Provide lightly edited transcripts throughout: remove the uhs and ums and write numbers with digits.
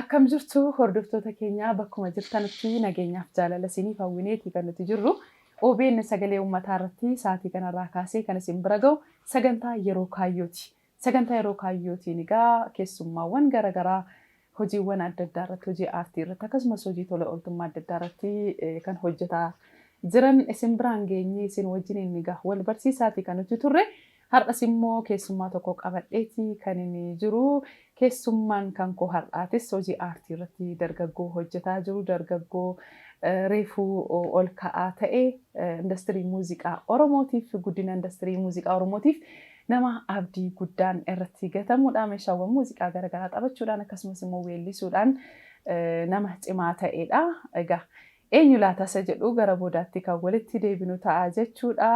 Akkam jirtu hordoftoota keenyaa bakkuma jirtanitti nageenyaaf jaalala isiniif hawwineeti kan nuti jirru. OBN sagalee uummataa irratti sa'aatii kanarraa kaasee kan isin bira ga'u sagantaa yeroo kaayyooti. Sagantaa yeroo kaayyootiin egaa keessummaawwan garaagaraa hojiiwwan adda addaa irratti hojii aartii irratti akkasumas hojii tola ooltummaa adda addaa irratti kan hojjetaa jiran isin biraan geenyee isin wajjiniin egaa wal barsiisaati kan nuti turre. Har'as immoo keessummaa tokko qabadheeti kan inni jiru. Keessummaan kan koo har'aatis hojii aartii irratti dargaggoo hojjetaa jiru dargaggoo reefuu ol ka'aa ta'e indastirii muuziqaa Oromootiif guddina indastirii muuziqaa Oromootiif nama abdii guddaan irratti gatamuudha. Meeshaawwan muuziqaa garaagaraa taphachuudhaan akkasumas immoo weellisuudhaan nama cimaa ta'edha. Egaa eenyu laata isa jedhu gara boodaatti kan walitti deebinu ta'a jechuudha.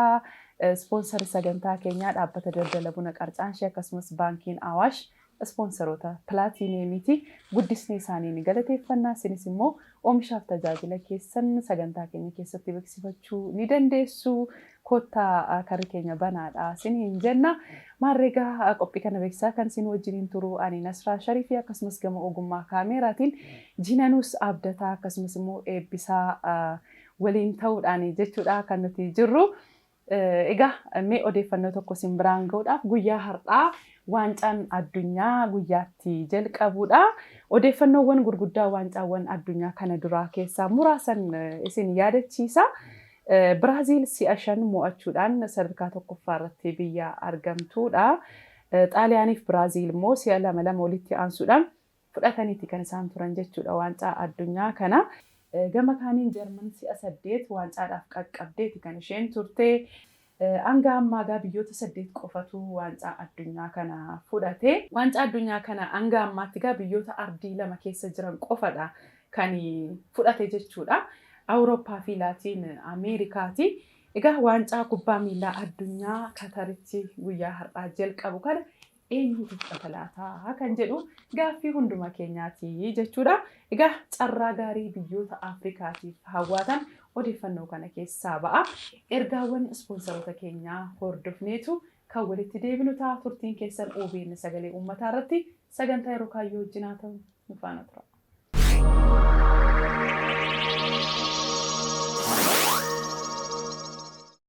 Ispoonsarri sagantaa keenyaa dhaabbata daldala buna Qarcaanshee akkasumas baankiin Awaash ispoonsaroota pilaatiineemiiti. Guddisni isaanii ni galateeffannaa. Isinis immoo oomishaaf tajaajila keessan sagantaa keenya keessatti beeksifachuu ni dandeessu. Kottaa karri keenya banaadha isiniin jenna. Maarreegaa qophii kana beeksisaa kan isin wajjiniin turu ani Nasraa Sharifii akkasumas gama ogummaa kaameeraatiin Jinanuus Abdataa akkasumas immoo Eebbisaa waliin ta'uudhaan jechuudha kan nuti jirru. Egaa mee odeeffannoo tokko isin biraan ga'uudhaaf guyyaa har'aa waancaan addunyaa guyyaatti jalqabuudha. Odeeffannoowwan gurguddaa waancaawwan addunyaa kana duraa keessaa muraasan isin yaadachiisa. Biraaziil si'a 5 mo'achuudhaan sadarkaa tokkoffaa irratti biyya argamtuudha. Xaaliyaaniif Biraaziil immoo si'a lama lama walitti aansuudhaan fudhataniiti kan isaan turan jechuudha waancaa addunyaa kana. Gama kaaniin Jarman si'a 8 waancaadhaaf qaqqabdeeti kan isheen turte. Hanga ammaa egaa biyyoota 8 qofatu waancaa addunyaa kana fudhate. Waancaa addunyaa kana hanga ammaatti egaa biyyoota ardii lama keessa jiran qofadha kan fudhate jechuudha. Awurooppaa fi Laatiin Ameerikaati. Egaa waancaa kubbaa miilaa addunyaa Kataritti guyyaa har'aa jalqabu kana eenyutu fudhata laata kan jedhu gaaffii hunduma keenyaati jechuudha. Egaa carraa gaarii biyyoota Afrikaatiif hawwaatan odeeffannoo kana keessaa ba'a. Ergaawwan ispoonsaroota keenyaa hordofneetu kan walitti deebinu ta'a. Turtiin keessan OBN sagalee uummataa irratti sagantaa yeroo kaayyoo wajjin haa ta'u nu faana tura.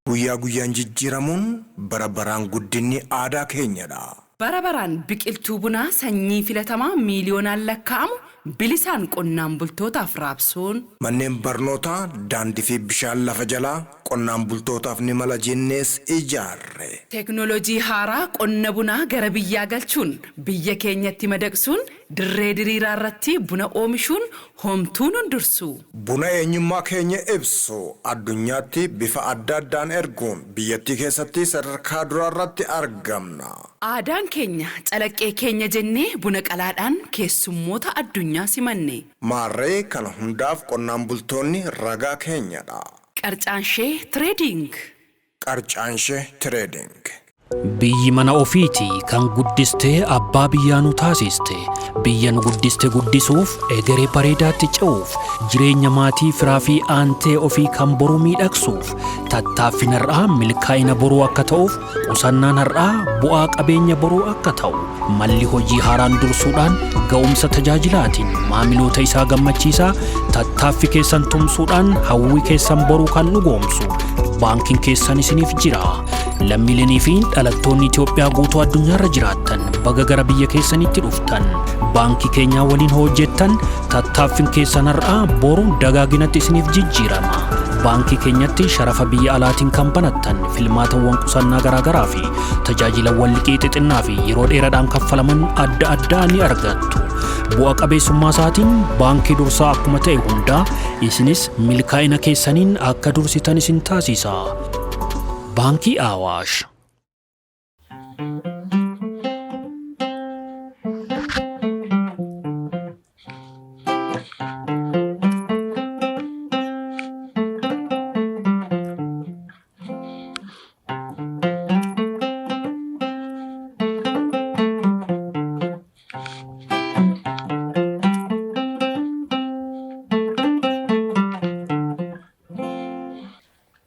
Guyyaa guyyaan jijjiiramuun bara baraan guddinni aadaa keenyadha. Bara baraan biqiltuu bunaa sanyii filatamaa miiliyoonaan lakkaa'amu bilisaan qonnaan bultootaaf raabsuun. Manneen barnootaa, daandii fi bishaan lafa jalaa qonnaan bultootaaf ni mala jennees ijaarre. Teeknooloojii haaraa qonna bunaa gara biyyaa galchuun biyya keenyatti madaqsuun dirree diriiraa irratti buna oomishuun homtuu nun dursu. Buna eenyummaa keenya ibsu addunyaatti bifa adda addaan erguun biyyattii keessatti sadarkaa duraarratti argamna. Aadaan keenya calaqqee keenya jennee buna qalaadhaan keessummoota addunyaa simanne. Maarree kana hundaaf qonnaan bultoonni ragaa keenyadha. Qarcaanshee Trading. Qarcaanshee Trading. Biyyi mana ofiiti kan guddistee abbaa biyyaa nu taasiste. Biyya nu guddiste guddisuuf, egeree bareedaatti ce'uuf, jireenya maatii firaa fi aantee ofii kan boruu miidhagsuuf, tattaaffiin har'aa milkaa'ina boruu akka ta'uuf, qusannaan har'aa bu'aa qabeenya boruu akka ta'u, malli hojii haaraan dursuudhaan ga'umsa tajaajilaatiin maamiloota isaa gammachiisaa, tattaaffi keessan tumsuudhaan hawwii keessan boruu kan dhugoomsu baankiin keessan isiniif jira. Lammiilenii fi dhalattoonni Itoophiyaa guutuu addunyaarra jiraattan baga gara biyya keessanitti dhuftan. Baankii keenyaa waliin hojjettan tattaaffiin keessan har'aa boru dagaaginatti isiniif jijjiirama. Baankii keenyatti sharafa biyya alaatiin kan banattan filmaatawwan qusannaa garaagaraa fi tajaajilawwan liqii xixinnaa fi yeroo dheeraadhaan kaffalaman adda addaa ni argattu. Bu'a qabeessummaa isaatiin baankii dursaa akkuma ta'e hundaa isinis milkaa'ina keessaniin akka dursitan isin taasisa. Baankii Awaash.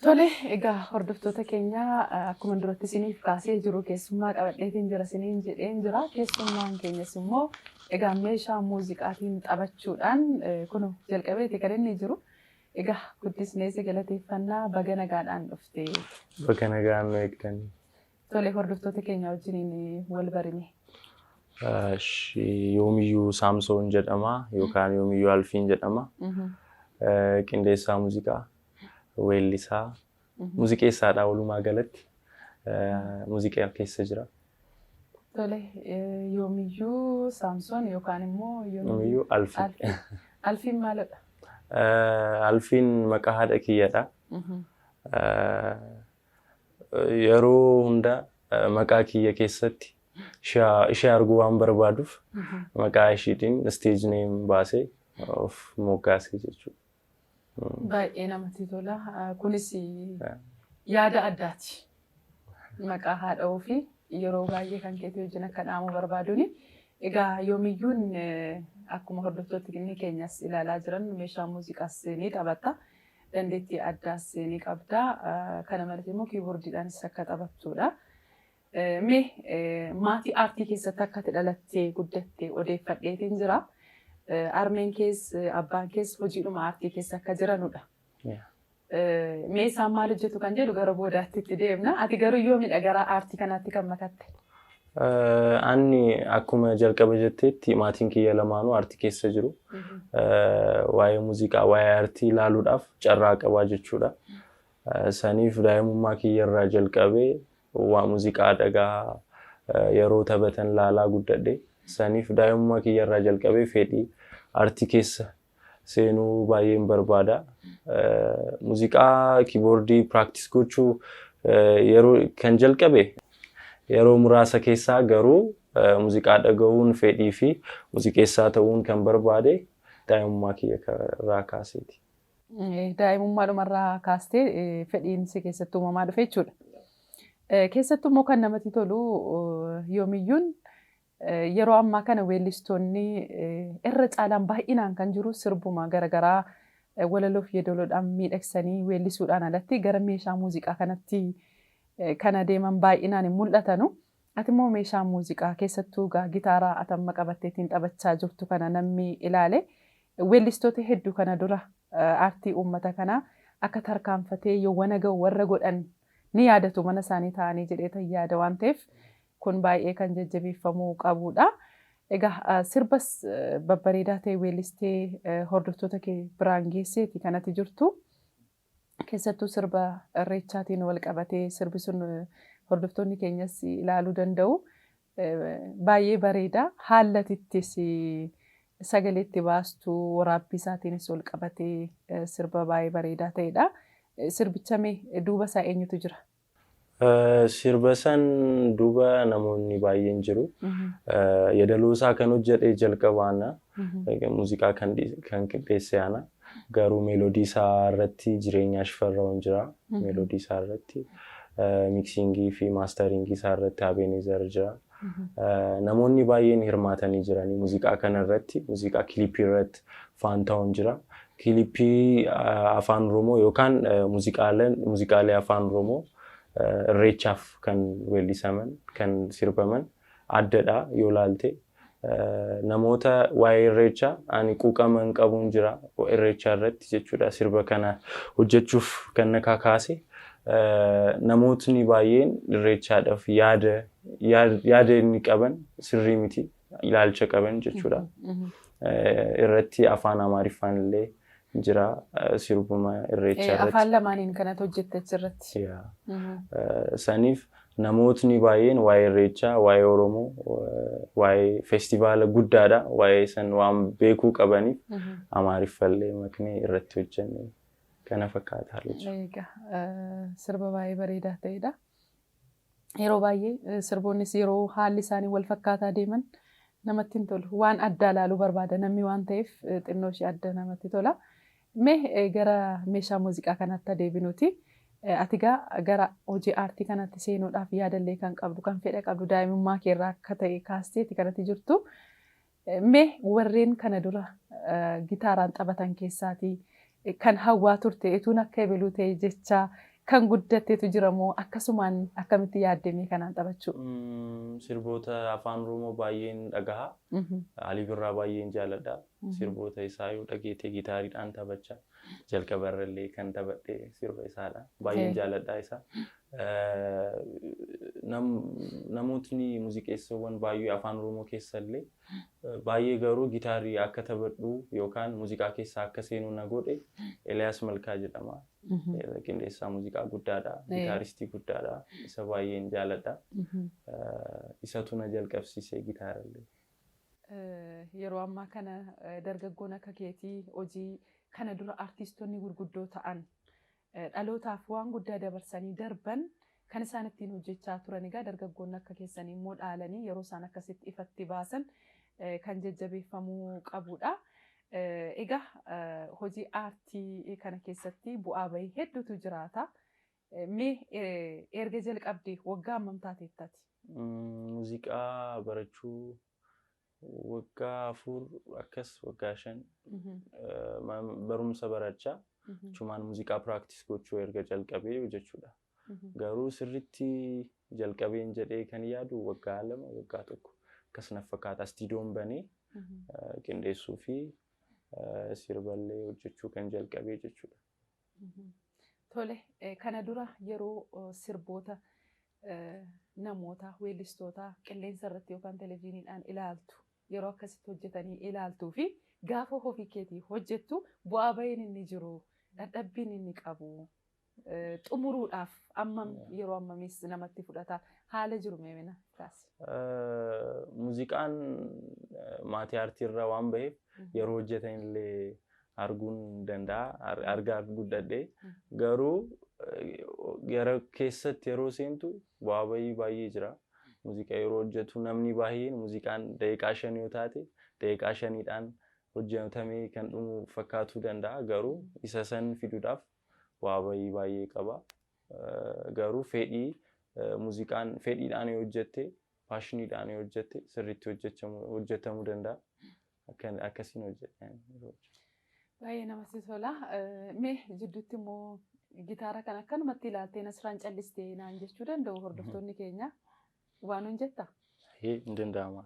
Tole Egaa hordoftoota keenya, akkuma duratti isiniif kaasee jiru keessummaa qabadheetiin jira isiniin jedheen jira. Keessummaan keenyas immoo egaa meeshaa muuziqaatiin taphachuudhaan kun jalqabeeti kan inni jiru. Egaa guddisnee si galateeffannaa, baga nagaadhaan dhufte. Baga nagaan nu eegdanii. Tole, hordoftoota keenya wajjiniin wal barime. Yoomiyyuu Saamsoon jedhama yookaan Yoomiyyuu Alfiin jedhama. Qindeessaa muuziqaa, weellisaa, muuziqeessaadha, walumaa galatti. Muuziqaa keessa jira. Tole, Yoomiyyuu Saamsoon yookaan immoo Yoomiyyuu Alfii. Alfiin maalidha? Alfiin maqaa haadha kiyyadha. Yeroo hunda maqaa kiyya keessatti ishee arguu waan barbaaduuf maqaa ishiitiin stage name baasee of moggaasee jechuudha. Baay'ee namatti tola. Kunis yaada addaati. Maqaa haadha ofii yeroo baay'ee kan keetii wajjin akka dhaamu barbaaduuni. Egaa Yoomiyyuun akkuma hordoftoonni keenyas ilaalaa jiran meeshaa muuziqaas ni taphatta. Dandeettii addaas ni qabda. Kana malees immoo kiiboordiidhaanis akka taphattudha. Mee maatii aartii keessatti akka ati dhalattee guddattee odeeffadheetiin jira. Armeen kees abbaan kees hojiidhuma aartii keessa akka jiranudha. Mee isaan maal hojjetu kan jedhu gara boodaatti itti deemna. Ati garuu yoomidha gara aartii kanaatti kan makatte? Ani akkuma jalqaba jetteetti maatiin kiyya lamaanuu aartii keessa jiru. Waa'ee muuziqaa, waa'ee aartii ilaaluudhaaf carraa qabaa jechuudha. Saniif daa'imummaa kiyya irraa jalqabee waa muuziqaa dhagaa, yeroo taphatan laalaa guddadhe. Saniif daa'imummaa kiyya irraa jalqabee fedhii aartii keessa seenuu baay'een barbaada. Muuziqaa kiiboordii practice gochuu yeroo kan jalqabe yeroo muraasa keessaa, garuu muuziqaa dhaga'uun fedhii fi muuziqeessaa ta'uun kan barbaade daa'imummaa kiyya irraa kaaseeti. Daa'imummaadhumarraa kaastee fedhiin si keessatti uumamaa dhufe jechuudha. Keessattuu immoo kan namatti tolu, Yoomiyyuun, yeroo ammaa kana weellistoonni irra caalaan baay'inaan kan jiru sirbuma garaagaraa walaloo fi yeedaloodhaan miidhagsanii weellisuudhaan alatti gara meeshaa muuziqaa kanatti kan adeeman baay'inaan hin mul'atanu. Ati immoo meeshaa muuziqaa, keessattuu gitaaraa ati amma qabatteetiin taphachaa jirtu kana namni ilaale, weellistoota hedduu kana dura aartii uummata kanaa akka tarkaanfatee yoowwana ga'u warra godhan ni yaadatu mana isaanii taa'anii jedhee yaada waan ta'eef, kun baay'ee kan jajjabeeffamuu qabudha. Egaa sirbas babbareedaa ta'e weellistee hordoftoota kee biraan geesseeti kanatti jirtu. Keessattuu sirba irreechaatiin wal qabatee sirbi sun hordoftoonni keenyas ilaaluu danda'u. Baay'ee bareeda. Haallatittis sagaleetti baastuu waraabbii isaatiinis wal qabatee sirba baay'ee bareedaa ta'edha. Sirbicha mee duuba isaa eenyutu jira? Sirba san duuba namoonni baay'een jiru. Yeedaloo isaa kan hojjedhe jalqaba ana. Muuziqaa kan qindeesse ana. Garuu meelodii isaa irratti Jireenyaa Shifarraa'uun jira. Meelodii isaa irratti. Mixingii fi masteringii isaa irratti Abeenezer jira. Namoonni baay'een hirmaatanii jiranii muuziqaa kana irratti, muuziqaa kilippii irratti Faantaawun jira. Kilippii afaan Oromoo yookaan muuziqaalee afaan Oromoo irreechaaf kan weellisaman, kan sirbaman addadha yoo laalte. Namoota waa'ee irreechaa ani quuqama hin qabuun jira irreechaa irratti jechuudha, sirba kana hojjechuuf kan na kakaase. Namootni baay'een irreechaadhaaf yaada inni qaban sirrii miti, ilaalcha qaban jechuudha. Irratti afaan Amaariffaan illee jira sirbuma irreechaa irratti. Afaan lamaaniin kanatu hojjette achirratti. Saniif namootni baay'een waa'ee irreechaa, waa'ee Oromoo, waa'ee feestivaala guddaadha. Waa'ee san waan beekuu qabaniif Amaariffallee maknee irratti hojjenne, kana fakkaata. Egaa sirba baay'ee bareedaa ta'edha. Yeroo baay'ee sirboonnis yeroo haalli isaanii wal fakkaataa deeman namatti hin tolu. Waan addaa ilaaluu barbaada namni waan ta'eef, xinnoo ishee adda namatti tola. Mee gara meeshaa muuziqaa kanaatti adeebinuuti. Ati egaa gara hojii aartii kanatti seenuudhaaf yaadallee kan qabdu, kan fedha qabdu daa'imummaa keerraa akka ta'e kaasteeti kanatti jirtu. Mee warreen kana dura gitaaraan taphatan keessaatii kan hawwaa turte, etuun akka ebeluu ta'e jecha Kan guddatteetu jira moo akkasumaan akkamitti yaaddemee kanaan taphachuu? Sirboota afaan Oromoo baay'een dhagaha. Alii Birraa baay'een jaaladha. Sirboota isaa yoo dhageete gitaariidhaan taphachaa jalqaba irrallee kan taphadhe sirba isaadha. Baay'een jaaladha isa. Namootni muuziqeessawwan baay'ee afaan Oromoo keessallee baay'ee garuu gitaarii akka taphadhu yookaan muuziqaa keessa akka seenu na godhe Eliyaas Malkaa jedhama. Qindeessaa muuziqaa guddaadha. Gitaaristii guddaadha. Isa baay'een jaaladha. Isatu na jalqabsiise gitaarallee. Yeroo ammaa kana dargaggoon akka keetii hojii kana dura artistoonni gurguddoo ta'an dhalootaaf waan guddaa dabarsanii darban kan isaan ittiin hojjechaa turan egaa dargaggoonni akka keessanii immoo dhaalanii yeroo isaan akkasitti ifatti baasan kan jajjabeeffamuu qabudha. Egaa hojii aartii kana keessatti bu'aa bahii hedduutu jiraata. Mee erga jalqabdee waggaa hammam taateettati? Muuziqaa barachuu waggaa 4 akkas waggaa 5 barumsa barachaa achumaan muuziqaa practice gochuu erga jalqabee jechuudha. Garuu sirriitti jalqabeen jedhee kan yaadu waggaa 2 waggaa 1 akkas na fakkaata. Istiidiyoon banee qindeessuu fi sirballee hojjechuu kan jalqabee jechuudha. Tole, kana dura yeroo sirboota namoota weellistoota qilleensa irratti yookaan televezyiiniidhaan ilaaltu yeroo akkasitti hojjetanii ilaaltuu fi gaafa ofii keetii hojjettu bu'aa bahiin inni jiru dadhabbiin inni qabu xumuruudhaaf ammam yeroo ammamis namatti fudhata haala jiru meemina kaasi. Muuziqaan maatii aartii irraa waan baheef yeroo hojjetan illee arguun danda'a. Argaa guddadhee garuu gara keessatti yeroo seentu bu'aa bahii baay'ee jira. Muuziqaa yeroo hojjetu namni baay'een muuziqaan daqiiqaa 5 yoo taate daqiiqaa 5dhaan hojjetamee kan dhumu fakkaatuu danda'a. Garuu isa san fiduudhaaf bu'aa bahii baay'ee qaba. Garuu fedhii muuziqaan fedhiidhaan yoo hojjette paashiniidhaan yoo hojjette sirriitti hojjetamuu danda'a. Akkasiin hojjedha. Baay'ee namatti tola. Mee jidduutti immoo gitaara kan akkanumatti ilaaltee Nasraan callistee naan jechuu danda'u hordoftoonni keenya waan nun jettaa? Hin danda'ama.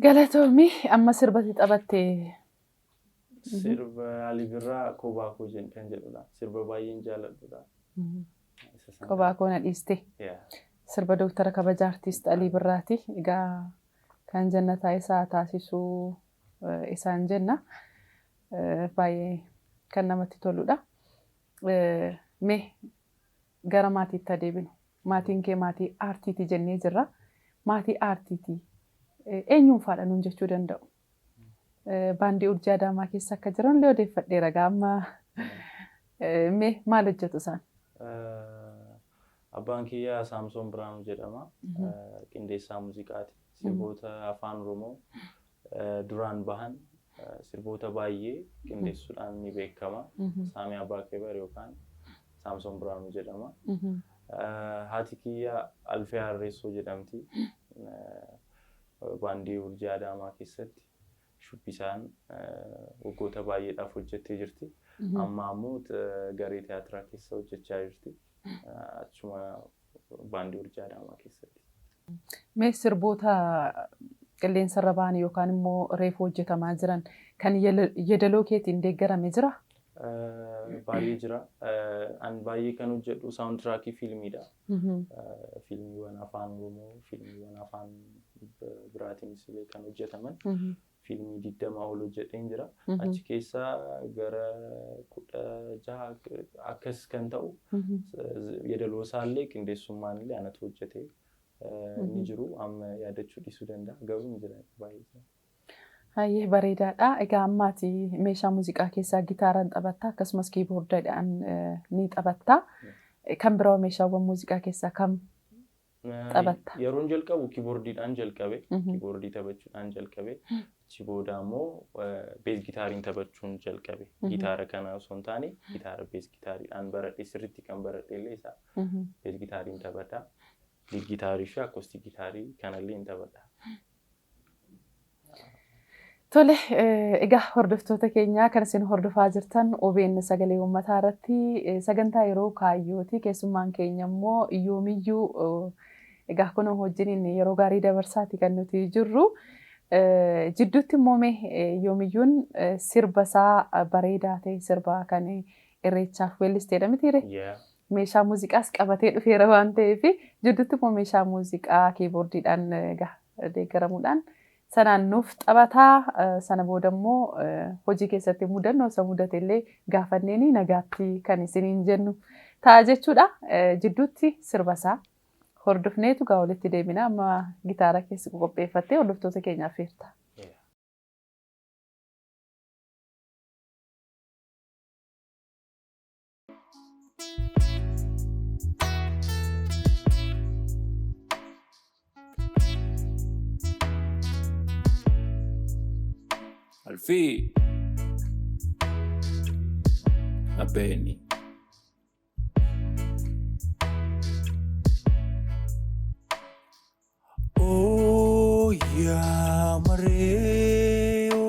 Galatoomii amma sirbatti taphatte. Sirba Alii Birraa Kophaa Koo kan jedhudha. Sirba baay'een jaalladhudha. Kophaa koo na dhiiste. Sirba Dooktara Kabajaa Artiist Alii Birraati. Egaa kan jannataa isaa taasisuu isaan jenna. Baay'ee kan namatti toludha. Mee gara maatiitti adeeminu. Maatiin kee maatii aartiiti jennee jirra. Maatii aartiiti. Eenyuun faadha nuun jechuu danda'u. Baandii Urjii Adaamaa keessa akka jiran illee odeeffadheera amma mee maal hojjetu isaan? Abbaan kiyyaa Saamsoon Biraanuu jedhama. Qindeessaa muuziqaati. Sirboota afaan Oromoo duraan bahan sirboota baay'ee qindeessuudhaan ni beekama. Saamii Abbaa Kebar yookaan Saamsoon Biraanuu jedhama. Haati kiyyaa Alfee Harreessoo jedhamti. Baandii Urjii Adaamaa keessatti shubbisaan waggoota baay'eedhaaf hojjettee jirti. Amma ammoo garee tiyaatiraa keessa hojjechaa jirti. Achuma baandii Urjii Adaamaa keessatti. Mee sirboota qilleensarra ba'an yookaan immoo reefu hojjetamaa jiran kan yeedaloo keetiin deeggarame jira? Baay'ee jira. An baay'ee kan hojjedhu soundtrackii fiilmiidha. Fiilmiiwwan afaan Oromoo, fiilmiiwwan afaan biraatiinis illee kan hojjetaman. Fiilmii 20 ol hojjedheen jira. Achi keessaa gara 16 akkas kan ta'u yeedaloo isaallee qindeessummaan illee anatu hojjete ni jiru. Amma yaadachuu dhiisuu danda'a. Garuu ni jira baay'ee. Hayyee, bareedaadha. Egaa ammaati meeshaa muuziqaa keessaa gitaaraan taphatta, akkasumas kiiboordiidhaan ni taphatta. Kan biroo meeshaawwan muuziqaa keessaa kam taphatta? Yeroon jalqabu kiiboordiidhaan jalqabe. Kiiboordii taphachuudhaan jalqabe. Achi booda immoo bass gitaariin taphachuun jalqabe. Gitaara kana osoo hin taane gitaara bass gitaariidhaan baradhe, sirriitti kan baradhe illee isa bass gitaariin taphadha. Lead gitaarii fi acoustic gitaarii kanallee hin taphadha. Tole, egaa hordoftoota keenyaa, kan isin hordofaa jirtan OBN Sagalee Uummataa irratti sagantaa yeroo kaayyooti. Keessummaan keenya immoo Yoomiyyuu, egaa kun wajjiniin yeroo gaarii dabarsaati kan nuti jirru. Jidduutti immoo mee Yoomiyyuun sirba isaa bareedaa ta'e, sirba kan irreechaaf weellisteedha mitiire? Meeshaa muuziqaas qabatee dhufeera waan ta'eef, jidduutti immoo meeshaa muuziqaa kiiboordiidhaan egaa deeggaramuudhaan sanaan nuuf taphataa. Sana booda immoo hojii keessatti mudannoo isa mudate illee gaafanneeni nagaatti kan isiniin jennu ta'a jechuudha. Jidduutti sirba isaa hordofneetu gaa walitti deebina. Amma gitaara keessa qopheeffattee hordoftoota keenyaaf feerta. Alfii Abeeni. Oh ya mareo,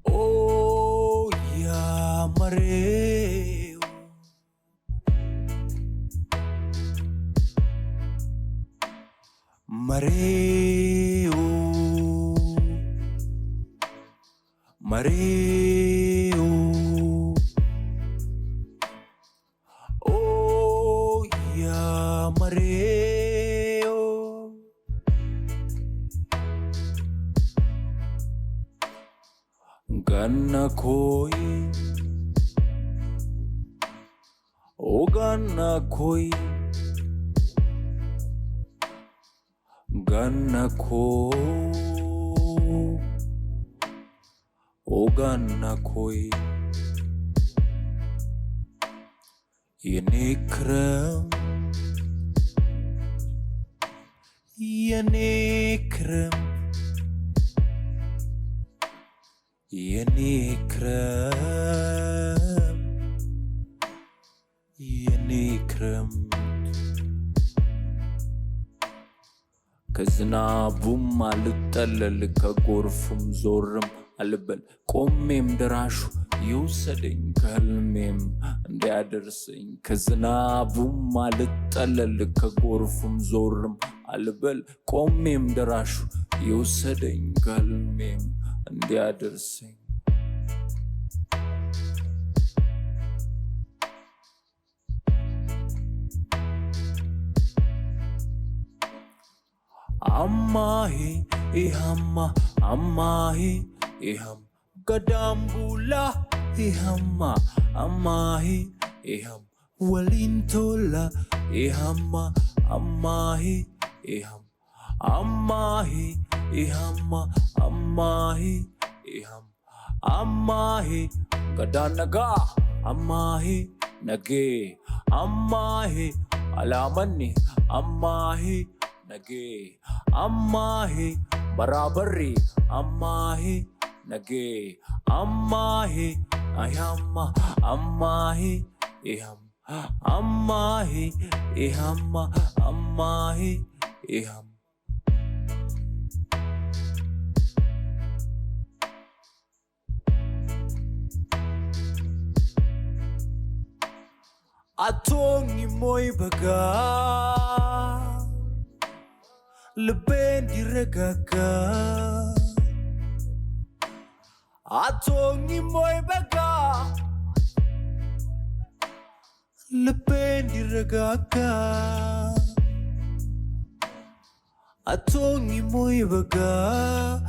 oh ya mareo, mareo, mareo. Oh ya mareo, ganna koi, oh ganna koi, ganna ko, oh ganna koi. የኔ ክረምት፣ የኔ ክረምት፣ የኔ ክረምት፣ የኔ ክረምት። ከዝናቡም አልጠለል፣ ከጎርፉም ዞርም አልበል፣ ቆሜም ደራሹ ይውሰደኝ ከህልሜም እንዲያደርሰኝ። ከዝናቡም አልጠለል፣ ከጎርፉም ዞርም አልበል፣ ቆሜም ደራሹ ይውሰደኝ ከህልሜም እንዲያደርሰኝ። አማሄ ኢሃማ አማሄ ኢሃም ገዳምቡላ ኢሃማ አማሄ ኢሃም ወሊንቶላ ኢሃማ አማሄ ኢሃም አማሄ ኢሃማ አማሄ ኢሃም አማሄ ገዳነጋ አማሄ ነጌ አማሄ አላመኒ አማሄ ነጌ አማሄ በራበሪ አማሄ ነጌ አማሄ አያማ አማሄ ኢሃም አማሄ ኢሃማ አማሄ ኢሃም። Atoonyi mooyi bagaa Libbeen diragagaa Atoonyi mooyi bagaa Libbeen diragagaa Atoonyi mooyi bagaa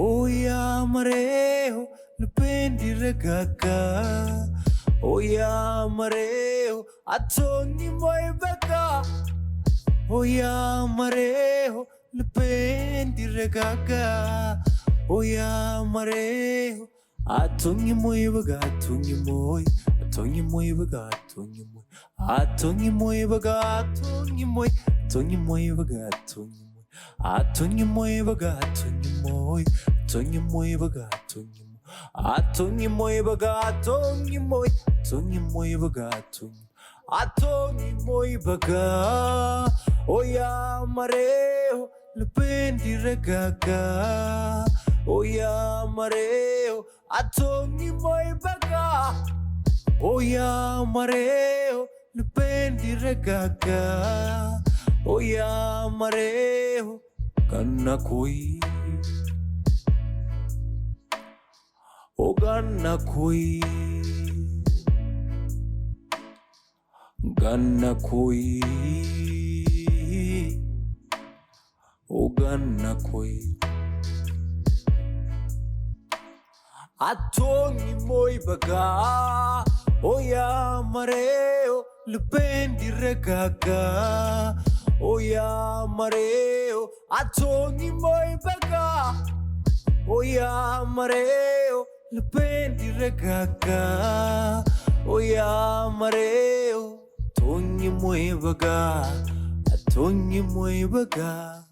Oyaa mareeho libbeen diragagaa Oyaa mareeho atoonyi mooyi bagaa Oyaa mareeho libbeen diragagaa Oyaa mareeho atoonyi mooyi bagaa atoonyi mooyi atoonyi mooyi bagaa atoonyi mooyi atoonyi mooyi bagaa atoonyi mooyi atoonyi mooyi bagaa atoonyi mooyi atoonyi mooyi bagaa atoonyi mooyi atoonyi mooyi bagaa atoonyi mooyi atoonyi mooyi bagaa atoonyi mooyi atoonyi mooyi bagaa atoonyi atoonyi mooyi bagaa oyaa mareeho libbeen diragagaa oyaa mareeho atoonyi mooyi bagaa Oyaa mareeho libbeen diragagaa Oyaa mareeho ganna kooyi O ganna kooyi Ganna kooyi O ganna kooyi Atoonyi mooyi bagaa Oyaa mareeho libbeen diragagaa Oyaa mareeho atoonyi mooyi bagaa Oyaa mareeho libbeen diragagaa Oyaa mareeho atoonyi mooyi bagaa Atoonyi mooyi bagaa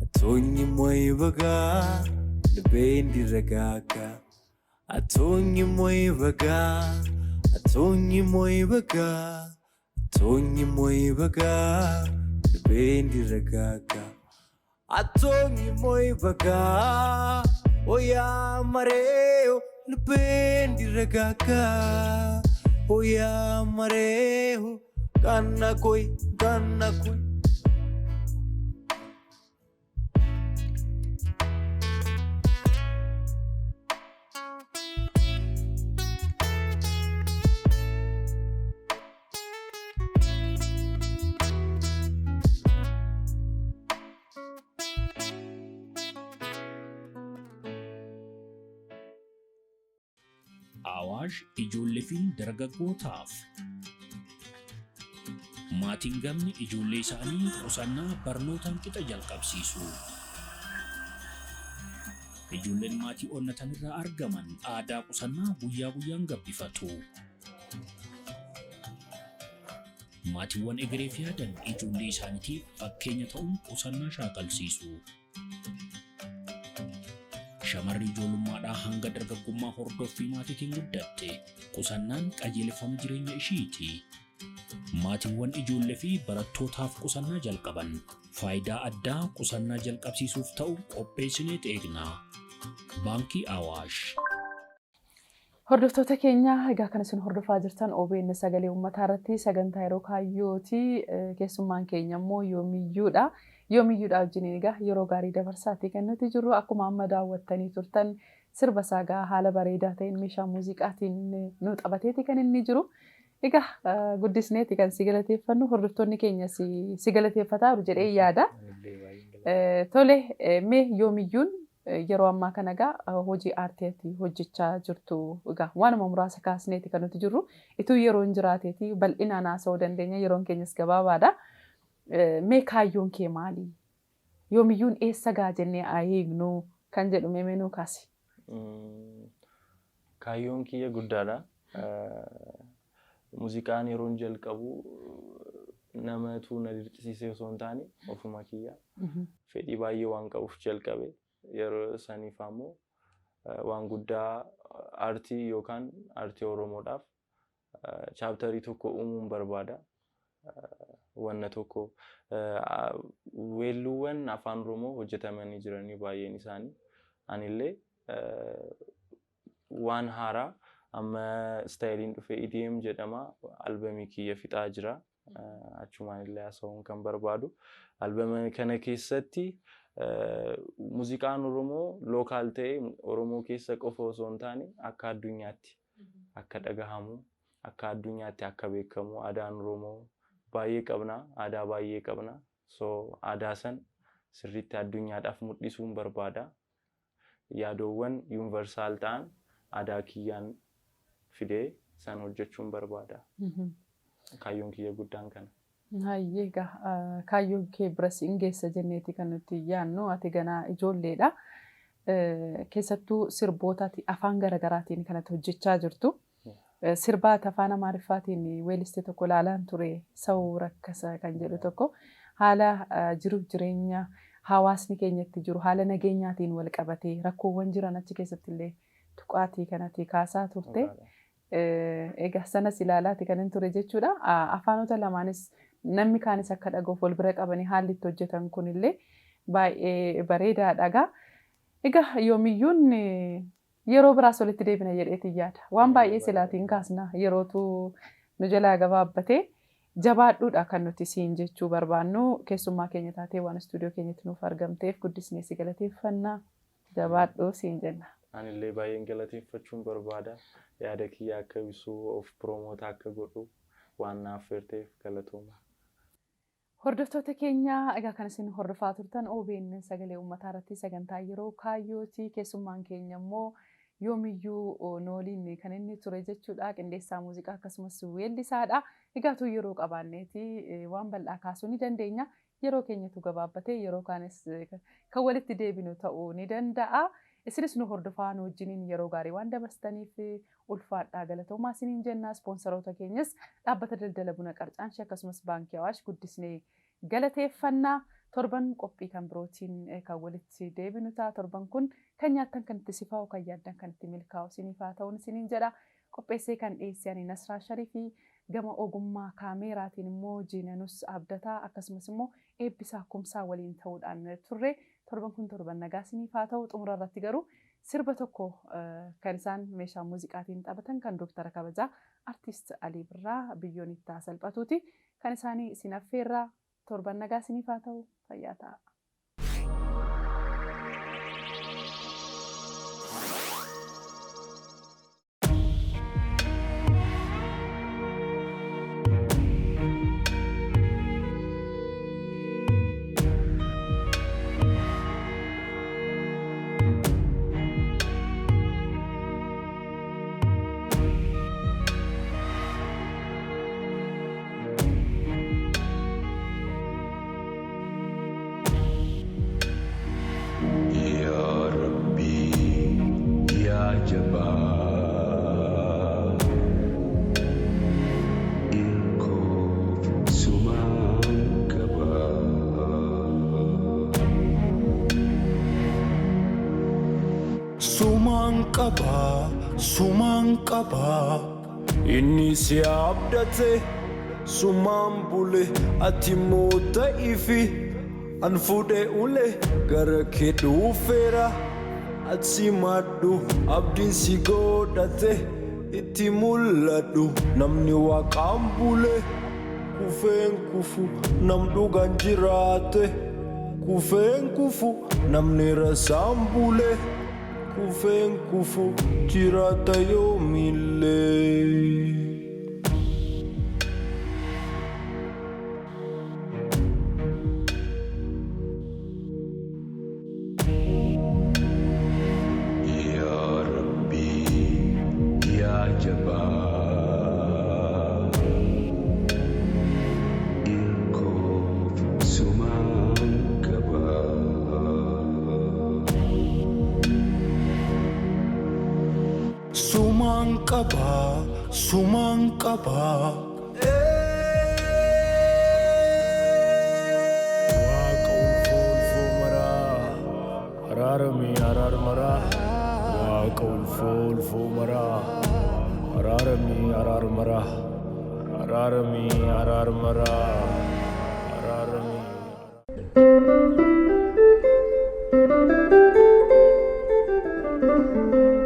Atoonyi mooyi bagaa libbeen diragagaa Atoonyi mooyi bagaa Atoonyi mooyi bagaa Atoonyi mooyi bagaa libbeen diragagaa Atoonyi mooyi bagaa Oyaa mareeho libbeen diragagaa Oyaa mareeho ganna kooyi ganna kooyi. Awaash ijoollee fi dargaggootaaf. Maatiin gamni ijoollee isaanii qusannaa barnootaan qixa jalqabsiisu. Ijoolleen maatii onnatan irraa argaman aadaa qusannaa guyyaa guyyaan gabbifatu. Maatiiwwan egereef yaadan ijoollee isaaniitiif fakkeenya ta'uun qusannaa shaakalsiisu. Shamarri ijoollummaadhaa hanga dargaggummaa hordoffii maatiitiin guddatte qusannaan qajeelfama jireenya ishiiti. Maatiiwwan ijoollee fi barattootaaf qusannaa jalqaban faayidaa addaa qusannaa jalqabsiisuuf ta'u qopheessinee eegna. Baankii Awaash. Hordoftoota keenya egaa kan isin hordofaa jirtan OBN sagalee uummataa irratti sagantaa yeroo kaayyooti. Keessummaan keenya immoo yoomiyyuudha. Yoomiyyuudha wajjin egaa yeroo gaarii dabarsaati kan nuti jirru akkuma amma daawwattanii turtan sirba saagaa haala bareedaa ta'een meeshaa muuziqaatiin nu taphateeti kan inni jiru. Egaa guddisneeti kan si galateeffannu hordoftoonni keenya si galateeffataa jiru jedhee yaada. Tole mee yoomiyyuun yeroo ammaa kana egaa hojii aartiitii hojjechaa jirtu egaa waanuma muraasa kaasneeti kan nuti jirru ituu yeroon jiraateeti bal'inaan haasa'uu dandeenya yeroon keenyas gabaabaadha. Mee kaayyoon kee maali? Yoomiyyuun eessa gaa jennee haa eegnu kan jedhu mee nuu kaasi. Kaayyoon kiyya guddaadha. Muuziqaan yeroon jalqabu namatu na dirqisiisee osoo hin taane ofuma kiyya fedhii baay'ee waan qabuuf jalqabe. Yeroo saniif ammoo waan guddaa aartii yookaan aartii Oromoodhaaf chaaptarii tokko uumuun barbaada. Wanna tokko weelluuwwan afaan Oromoo hojjetamanii jiranii baay'een isaanii anillee waan haaraa Amma styleiin dhufe EDM jedhama. Albamii kiyya fixaa jira. Achumaan illee haasa'uun kan barbaadu. Albama kana keessatti muuziqaan Oromoo local ta'e, Oromoo keessa qofa osoo hin taane, akka addunyaatti akka dhagahamu, akka addunyaatti akka beekamu. Aadaan Oromoo baay'ee qabna. Aadaa baay'ee qabna. So aadaa san sirriitti addunyaadhaaf mul'isuun barbaada. Yaadoowwan universal ta'an aadaa kiyyaan fidee san hojjechuun barbaada. Kaayyoon kiyya guddaan kana. Hayyee, egaa kaayyoon kee bira siin geessa jenneeti kan nuti yaadnu. Ati ganaa ijoolleedha. Keessattuu sirboota ati afaan garaagaraatiin kanatti hojjechaa jirtu. Sirba ati afaan Amaariffaatiin weelliste tokko ilaalaan ture, "Sawu Rakkasa" kan jedhu tokko, haala jiruuf jireenya hawaasni keenyatti jiru, haala nageenyaatiin wal qabatee rakkoowwan jiran achi keessatti illee tuqaatii kanatti kaasaa turte. Egaa sanas ilaalaati kan hin ture jechuudha. Afaanota lamaanis namni kaanis akka dhaga'uuf wal bira qabanii haalli itti hojjetan kunillee baay'ee bareedaadha egaa. Egaa yoomiyyuun yeroo biraas walitti deebina jedheetiin yaada. Waan baay'ee silaatiin kaasna, yerootu nu jalaa gabaabbatee. Jabaadhuudha kan nuti siin jechuu barbaannu. Keessummaa keenya taatee waan istuudiyoo keenyatti nuuf argamteef guddisnee si galateeffanna. Jabaadhuu siin jenna. Anillee baay'een galateeffachuun barbaada. Yaada kiyya akka ibsu, of promote akka godhu waan naaf feerteef galatooma. Hordoftoota keenya, egaa kan isin hordofaa turtan OBN Sagalee Uummataa irratti sagantaa Yeroo Kaayyooti. Keessummaan keenya immoo Yoomiyyuu Nooliin kan inni ture jechuudha. Qindeessaa muuziqaa akkasumas weellisaadha. Egaa yeroo qabaanneeti waan bal'aa kaasuu ni dandeenya. Yeroo keenyatu gabaabbatee, yeroo kaanis kan walitti deebinu ta'uu ni danda'a. Isinis nu hordofaa nu wajjiniin yeroo gaarii waan dabarsitaniif ulfaadhaa, galatoomaa isiniin jenna. Ispoonsaroota keenyas dhaabbata daldala buna Qarcaanshee akkasumas Baankii Awaash guddisnee galateeffannaa. Torban qophii kan birootiin kan walitti deebinu ta'a. Torban kun kan nyaattan kan itti sifaa'u, kan yaaddan kan itti milkaa'u isiniif haa ta'uun isiniin jedha. Qopheessee kan dhiyeesse ani Nasraa Sharifii, gama ogummaa kaameeraatiin immoo Jiinanus Abdataa akkasumas immoo Eebbisaa Kumsaa waliin ta'uudhaan turre. Torban kun torban nagaa isiniif haa ta'u. Xumura irratti garuu sirba tokko kan isaan meeshaa muuziqaatiin taphatan, kan Dooktara Kabajaa Artiist Alii Birraa, "Biyyoon itti haa salphatuuti". Kan isaanii isin affeerraa, torban nagaa isiniif haa ta'u, fayyaa ta'a. Yaa Rabbi, yaa jabaa, irkoof sumaan qabaa. Sumaan qabaa, sumaan qabaa. Inni si abdate, sumaan bule, ati immoo ta'iifi. An fuudhee ule gara kee dhufeera. Ati madhu abdiin si godhate, itti mul'adhu. Namni waaqaan bule kufeen kufu, nam dhugaan jiraate kufeen kufu, namni rasaan bule kufeen kufu, jiraata yoomillee. Yaa Rabbi, yaa jabaa, irkoof sumaan qabaa. Sumaan qabaa, sumaan qabaa. Waaqa ulfoo ulfoo maraa, araarami araar maraa. Waaqa ulfoo ulfoo maraa, araarami araar maraa, araarami araar maraa, araarami.